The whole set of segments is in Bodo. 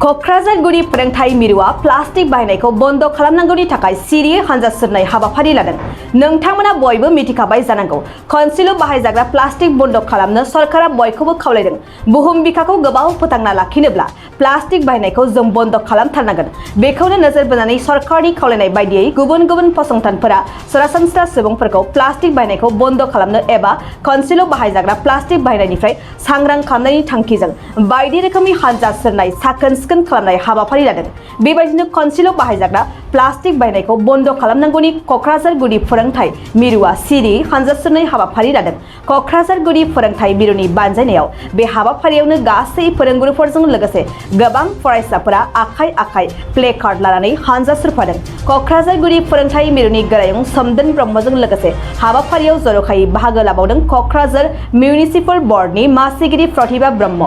क'क्राझारगुरि फोरोंथाय मिरुआ प्लास्टिक बाहायनायखौ बन्द खालामनांगौनि थाखाय सिरियै हानजा सुरनाय हाबाफारि लादों। नोंथांमोना बयबो मिथिखाबाय जानांगौ। खनसेल' बाहायजाग्रा प्लास्टिक बन्द खालामनो सरकारा बयखौबो खावलायदों। बुहुम बिखाखौ गोबाव फोथांना लाखिनोब्ला प्लास्टिक बाहायनायखौ जों बन्द खालामथारनांगोन। बेखौनो नोजोर बोनानै सरकारनि खावलायनाय बायदियै गुबुन गुबुन फसंथानफोरा सरासनस्रा सुबुंफोरखौ प्लास्टिक बाहायनायखौ बन्द खालामनो एबा खनसेल' बाहायजाग्रा प्लास्टिक बाहायनायनिफ्राय सांग्रां खालामनायनि थांखिजों बायदि रोखोमनि हानजा सुरनाय साखोन-सिखोन खालामनाय हाबाफारि लादों। बेबायदिनो खनसेल' बाहायजाग्रा प्लास्टिक बाहायनायखौ बन्द खालामनांगौनि क'क्राझारगुरि फोरोंथाय मिरुआ सिरियै हानजा सुरनाय हाबाफारि लादों। क'क्राझारगुरि फोरोंथाय मिरुनि बानजायनायाव बे हाबाफारियावनो गासै फोरोंगुरुफोरजों लोगोसे गोबां फरायसाफोरा आखाइ आखाइ प्ले कार्ड लानानै हानजा सुरफादों। क'क्राझारगुरि फोरोंथाय मिरुनि गोरायुं सोमदोन ब्रह्मजों लोगोसे हाबाफारियाव जर'खायै बाहागो लाबावदों क'क्राझार मिउनिसिपाल बर्डनि मासिगिरि प्रतिभा ब्रह्म।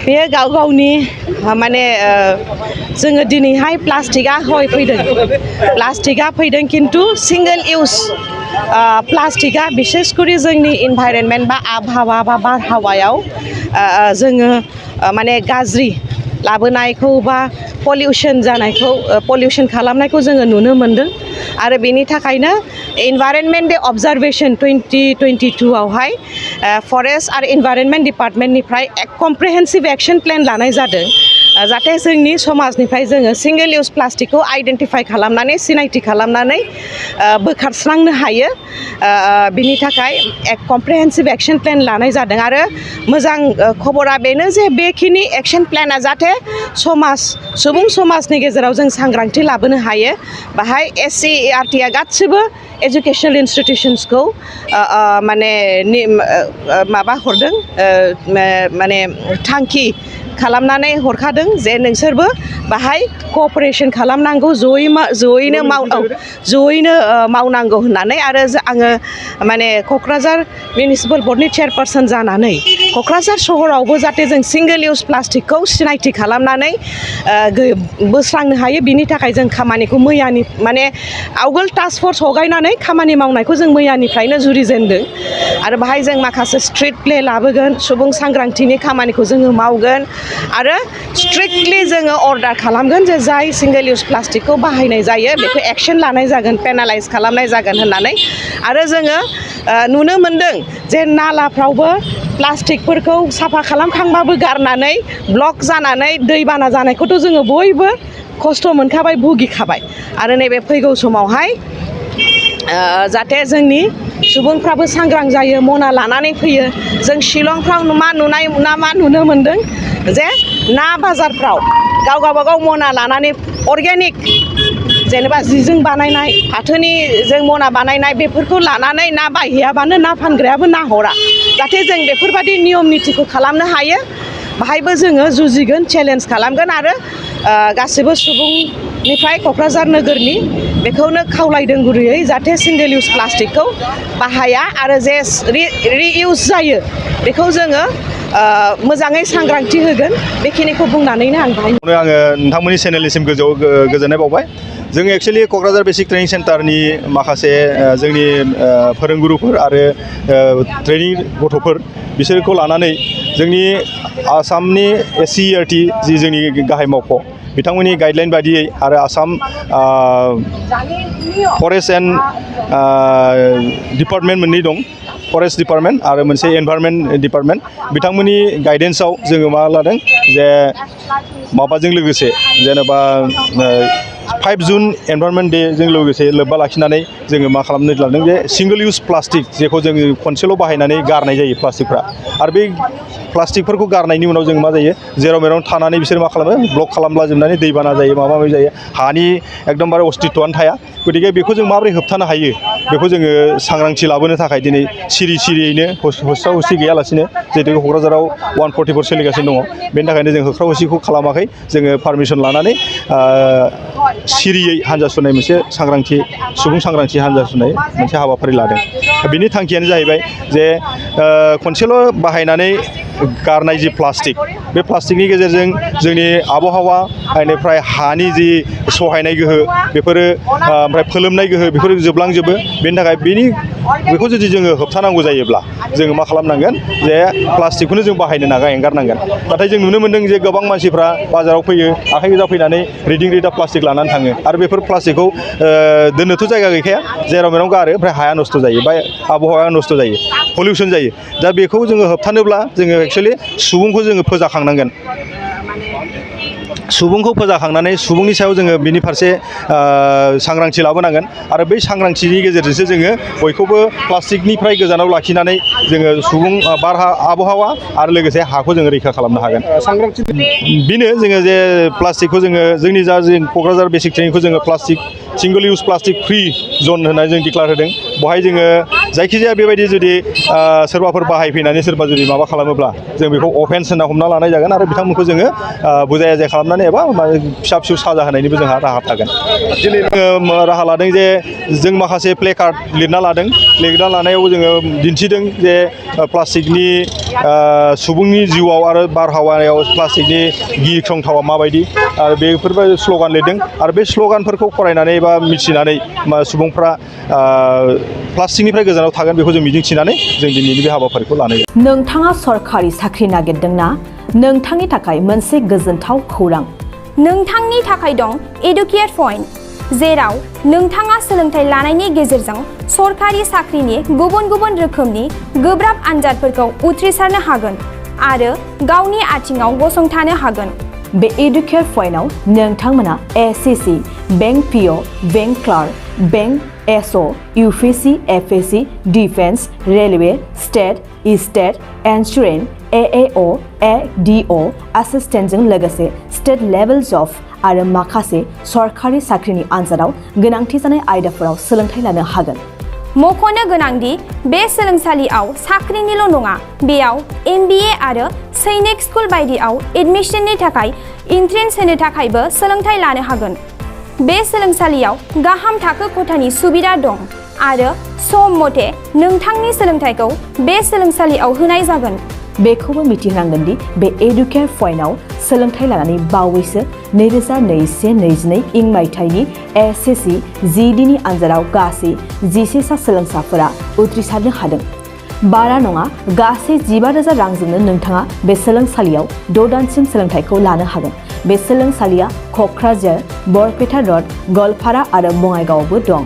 बेयो गाव गावनि माने जोङो दिनैहाय प्लास्टिकआ फैदों खिन्थु सिंगल इउज प्लास्टिकआ बिसेसकरि जोंनि इनभाइरनमेन्ट बा आबहावा बा बारहावायाव जोङो माने गाज्रि लाबोनायखौ बा पलिउसन खालामनायखौ जोङो नुनो मोनदों। आरो बेनि थाखायनो इनभाइरनमेन्ट डे अबजारभेशन 2022 आवहाय फरेस्ट आरो इनभाइरनमेन्ट डिपार्टमेन्टनिफ्राय कमप्रिहेन्सिभ एक्शन प्लेन लानाय जादों। जाहाथे जोंनि समाजनिफ्राय जोङो सिंगल इउज प्लास्टिकखौ आइडेन्टिफाइ खालामनानै सिनायथि खालामनानै बोखारस्रांनो हायो। बिनि थाखाय कमप्रिहेन्सिभ एक्शन प्लेन लानाय जादों। आरो मोजां खबरा बेनो जे बेखिनि एक्शन प्लेना जाहाथे सुबुं समाजनि गेजेराव जों सांग्रांथि लाबोनो हायो। बाहाय SCERT आ गासिबो एजुकेसनेल इन्स्टिटिउसन्सखौ माबा हरदों माने थांखि खालामनानै हरखादों जे नोंसोरबो बाहाय कअपारेसन खालामनांगौ, जयैनो मावनांगौ होननानै। आरो आङो माने क'क्राझार मिउनिसिपाल बर्डनि चेयारपारसन जानानै क'क्राझार सहरावबो जाहाथे जों सिंगल इउज प्लास्टिकखौ सिनायथि खालामनानै बोस्रांनो हायो। बिनि थाखाय जों खामानिखौ माने आवगोल टास्क फर्स हगायनानै खामानि मावनायखौ जों मैयानिफ्रायनो जुरिजेनदों। आरो बाहाय जों माखासे स्ट्रिट प्ले लाबोगोन, सुबुं सांग्रांथिनि खामानिखौ जोङो मावगोन आरो स्ट्रिक्टलि जोङो अर्डार खालामगोन जे जाय सिंगल इउज प्लास्टिकखौ बाहायनाय जायो बेखौ एक्शन लानाय जागोन, पेनालाइज खालामनाय जागोन होननानै। आरो जोङो नुनो मोनदों जे नालाफ्रावबो प्लास्टिकफोरखौ साफा खालामखांबाबो गारनानै ब्लक जानानै दैबाना जानायखौथ' जोङो बयबो खस्थ' मोनखाबाय, भुगिखाबाय। आरो नैबे फैगौ समावहाय जाहाथे जोंनि सुबुंफ्राबो सांग्रां जायो, मना लानानै फैयो। जों शिलंफ्राव मा नुनो मोनदों जे ना बाजारफ्राव गावबागाव मना लानानै अर्गेनिक जेनेबा जिजों बानायनाय फाथोनि जों मना बानायनाय बेफोरखौ लानानै ना बायहैयाबानो ना फानग्रायाबो ना हरा। जाहाथे जों बेफोरबायदि नियम नितिखौ खालामनो हायो। बाहायबो जोङो जुजिगोन, चेलेन्ज खालामगोन। आरो गासिबो सुबुंनिफ्राय क'क्राझार नोगोरनि बेखौनो खावलायदों गुरैयै जाहाथे सिंगल इउज प्लास्टिकखौ बाहाया आरो जे रिइउज जायो बेखौ जोङो मोजाङै सांग्रांथि होगोन। बेखिनिखौ बुंनानैनो आङो नोंथांमोननि चेनेलनिसिम गोजोननाय बावबाय। जों एक्सुवेलि क'क्राझार बेसिक ट्रेनिं सेन्टारनि माखासे जोंनि फोरोंगुरुफोर आरो ट्रेनिं गथ'फोर बिसोरखौ लानानै जोंनि आसामनि SCERT जि जोंनि गाहाय मावख' बिथांमोननि गाइडलाइन बायदियै आरो आसाम फरेस्ट एन्ड डिपार्टमेन्ट मोननै दं, फरेस्ट डिपार्टमेन्ट आरो मोनसे एनभाइरनमेन्ट डिपार्टमेन्ट। बिथांमोननि गाइडेन्सआव जोङो मा लादों जे माबाजों लोगोसे जेनेबा 5 जुन एनभाइरनमेन्ट डे जों लोगोसे लोब्बा लाखिनानै जोङो मा खालामनो लादों जे सिंगल इउज प्लास्टिक जेखौ जोङो खनसेल' बाहायनानै गारनाय जायो प्लास्टिकफ्रा। आरो बे प्लास्टिकफोरखौ गारनायनि उनाव जों मा जायो, जेराव मेराव थानानै बिसोर मा खालामो, ब्लक खालामलाजोबनानै दैबाना जायो, माबा माबि जायो, हानि एकदमबारे अस्तित्वआनो थाया। गतिके बेखौ जों माबोरै होबथानो हायो बेखौ जोङो सांग्रांथि लाबोनो थाखाय दिनै सिरियैनो होस्राव होसि गैयालासिनो, जिहेतु क'क्राझाराव 144 सोलिगासिनो दङ, बेनि थाखायनो जों होख्राव होसिखौ खालामाखै। जोङो पारमिसन लानानै सिरियै हानजा सुरनाय मोनसे सुबुं सांग्रांथि हानजा सुरनाय मोनसे हाबाफारि लादों। बिनि थांखियानो जाहैबाय जे खनसेल' बाहायनानै गारनाय जि प्लास्टिक बे प्लास्टिकनि गेजेरजों जोंनि आबहावा बेनिफ्राय हानि जि सहायनाय गोहो बेफोरो ओमफ्राय फोलोमनाय गोहो बेफोरो जोबलांजोबो बेनि थाखाय बेखौ जुदि जोङो होबथानांगौ जायोब्ला जोङो मा खालामनांगोन जे प्लास्टिकखौनो जों बाहायनो एंगारनांगोन नाथाय जों नुनो मोन्दों जे गोबां मानसिफ्रा बाजाराव फैयो आखाइ गोजा फैनानै रिदिं रिदा प्लास्टिक लानानै थाङो आरो बेफोर प्लास्टिकखौ दोननोथ' जायगा गैखाया जेराव मेराव गारो ओमफ्राय हाया नस्थ' जायो बा आबहावाया नस्थ' जायो पलिउसन जायो दा बेखौ जोङो होबथानोब्ला जोङो एक्सुवेलि सुबुंखौ जोङो फोजाखांनांगोन सुबुंखौ फोजाखांनानै सुबुंनि सायाव जोङो बिनि फारसे सांग्रांथि लाबोनांगोन आरो बै सांग्रांथिनि गेजेरजोंसो जोङो बयखौबो प्लास्टिकनिफ्राय गोजानाव लाखिनानै जोङो सुबुं आबहावा आरो लोगोसे हाखौ जोङो रैखा खालामनो हागोन बेनो जोङो जे प्लास्टिकखौ जोङो जोंनि जा जों क'क्राझार बेसिक ट्रेनिंखौ जोङो plastic single use plastic free जन होननानै जों डिक्लेयार होदों बेवहाय जोङो जायखिजाया बेबायदि जुदि सोरबाफोर बाहायफैनानै सोरबा जुदि माबा खालामोब्ला जों बेखौ अफेन्स होनना हमना लानाय जागोन आरो बिथांमोनखौ जोङो बुजाय आजाय खालामनानै एबा फिसा फिसौ साजा होनायनिबो जोंहा राहा थागोन दिनै जोङो राहा लादों जे जों माखासे प्ले कार्ड लिरना लानायाव जोङो दिन्थिदों जे प्लास्टिकनि सुबुंनि जिउआव आरो बारहावायाव प्लास्टिकनि गिख्रंथावा माबायदि आरो बेफोरबायदि स्ल'गान लिरदों आरो बे स्ल'गानफोरखौ फरायनानै बा मिथिनानै सुबुंफ्रा प्लास्टिकनिफ्राय गोजानाव थागोन बेखौ जों मिजिंथिनानै जों दिनैनि बे हाबाफारिखौ लानाय जादों। नोंथाङा सरखारि साख्रि नागिरदोंना नोंथांनि थाखाय मोनसे गोजोनथाव खौरां नोंथांनि थाखाय दं एडुकेट पइन्ट जेराव नोंथाङा सोलोंथाइ लानायनि गेजेरजों सरखारि साख्रिनि गुबुन गुबुन रोखोमनि गोब्राब आनजादफोरखौ उथ्रिसारनो हागोन आरो गावनि आथिङाव गसंथानो हागोन बे एडुकेट पइन्टआव नोंथांमोना SSC bank PO bank clerk bank SO UPSC FSC defence railway state insurance AAO ADO एसिस्टेन्टजों लोगोसे स्टेट लेभेल जब आरो माखासे सरखारि साख्रिनि आनजादाव गोनांथि जानाय आयदाफोराव सोलोंथाइ लानो हागोन मख'नो गोनांदि बे सोलोंसालियाव साख्रिनिल' नङा बेयाव MBA आरो सैनिक स्कुल बायदियाव एडमिशननि थाखाय एन्ट्रेन्स होनो थाखायबो सोलोंथाइ लानो हागोन बे सोलोंसालियाव गाहाम थाखो खथानि सुबिदा दं आरो सम मथे नोंथांनि सोलोंथाइखौ बे सोलोंसालियाव होनाय जागोन बेखौबो मिथिनांगोन दि बे एडुकेट पइन्टआव सोलोंथाइ लानानै बावैसो 2021-22 इं मायथाइनि एसएससि जिडिनि आनजादाव गासै 11 सा सोलोंसाफोरा उथ्रिसारनो हादों बारा नङा गासै 15,000 रांजोंनो नोंथाङा बे सोलोंसालियाव 6 दानसिम सोलोंथाइखौ लानो हागोन बे सोलोंसालिया क'क्राझार बरपेटा रड गवालपारा आरो बङाइगावआवबो दं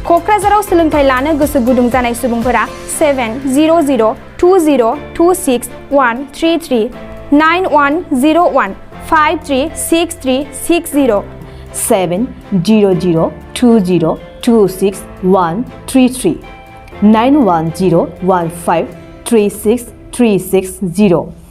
क'क्राझाराव सोलोंथाइ लानो गोसो गुदुं जानाय सुबुंफोरा 700-226-133 9101 536360 700-226-133 9101536360